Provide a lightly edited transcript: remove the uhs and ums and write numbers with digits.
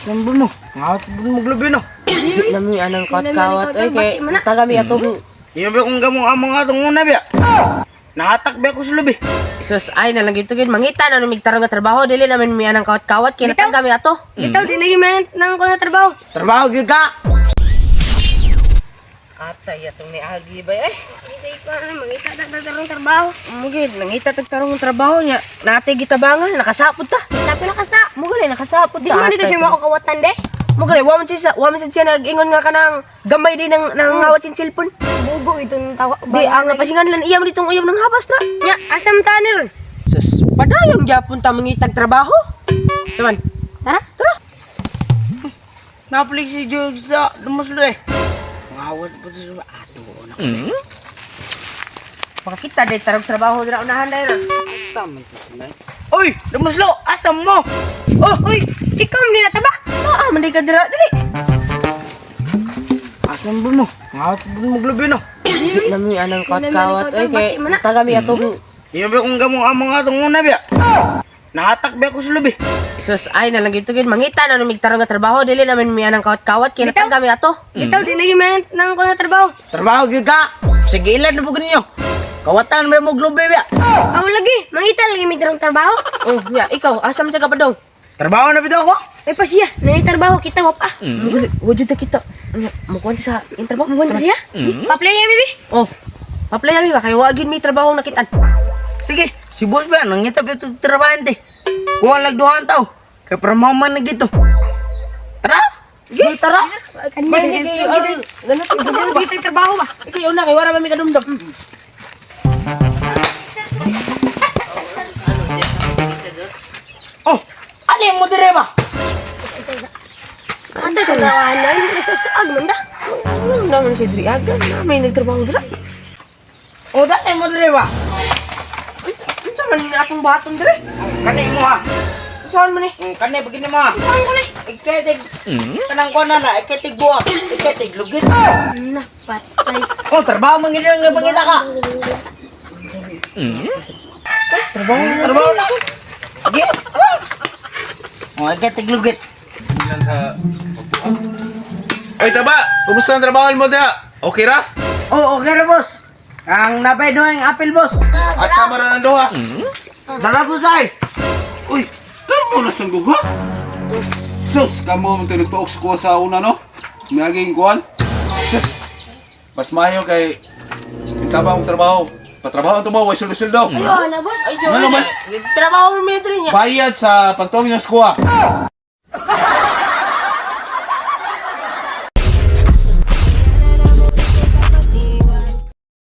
Asan ba mo? Ngawat ba mo glubi no? Di nami anang kawat-kawat ay kay tagami atong Iyo ba kung gamong among atong una biya? Nahatak biya ko sa lubi. Sus ay nalang gito gid mangita na namig tarong nga trabaho dili namin mi anang kawat-kawat kay Bitaw. natagami ato. Bitaw, di lagi man nang ko na trabaho. Trabaho gyud ka. Atay atong niagi bay ay. Hindi ko ano, mangita ta tarong trabaho. Mo gid nangita tag tarong nga trabaho niya. Nate gitabangan nakasapot ta. Tapi nakasa. Mo gali nakasapot Di ta. mo dito siya makakawatan de. Mo gali wa man siya nag-ingon nga kanang gamay di nang nangawat sin cellphone. Bugo itong tawa. Di ang napasingan lan iya mo ditong uyab ng habas tra. Nya, asam ta ni ron. Sus, padayon gyapon ta mangitag trabaho. Saman, Tara. tara. Napalig si Joy sa lumuslo eh. Ngawat ba sa lubi? Ato na. Makakita day tarong trabaho dira unahan day ron. Asa man to sila? Uy, lumuslo! Asa mo? Oh, uy, ikaw ni nataba. Ah, man di ka dira dili. Asan ba mo? Ngawat ba mo glubi no? Di nami anang kawat-kawat ay kay Bati man na. tagami atong Iyo ba kung gamong among atong una biya? Nahatak biya ko sa lubi. Sus ay nalang gito gid mangita na namig tarong nga trabaho dili namin mi anang kawat-kawat kay Bitaw. natagami ato. Bitaw, di lagi man nang ko na trabaho. Trabaho gyud ka. Sige ilan na ninyo. Kawatan ba mo glubi biya? Aw lagi, mangita lagi may tarong trabaho. Oh, ya ikaw asa man siya ka pa dong? Trabaho na bitaw ko. May pa siya, nanay trabaho kita wap ah. Mo wajud ta kita. Nya, Mukuan sa in trabaho. Mubuan siya. Pa-play ya, baby. Oh. Pa-play ami ba kay wa gyud mi trabaho nakitaan. Sige, si boss ba nangita ba itong trabahante? Kuha lang duhan tao. Kay para man na gito. Tara! Sige, tara. Kanya, Ganun dito yung trabaho ba? Ikaw una kay wala ba mi kadumdum. Oh, ano yung mo dire ba? Ata sa trabaho na, hindi nagsasaag man da. Ano naman si Dri aga na may nagtrabaho dira. Oh, dali mo dire ba? Unsa man ni atong baton dire? Kani mo ha. Unsa man ni? Kani bagin mo ha. Iketig. Kanang kuha na na, iketig buwa. Iketig lugit. Na, patay. Oh, trabaho man gid nga pangita ka. Trabaho. Trabaho na. Sige. Oh, iketig lugit. Oy, taba! Kumusta ang trabaho mo da? Okay ra? Oh, okay ra boss. Ang napay doon ang apple boss. Asa man ra ng duha? Tara boss ay. Uy, kamo na sang duha? Sus, kamo man tayo nagtuok sa kuha sa una, no? Naging kuhan. Sus, mas maayo kay taba ang trabaho. Patrabaho ang tumaw, way sweldo-sweldo. Ayun na, boss. Ano man? Trabaho mi dire niya. Bayad sa pagtuong niyo sa kuha.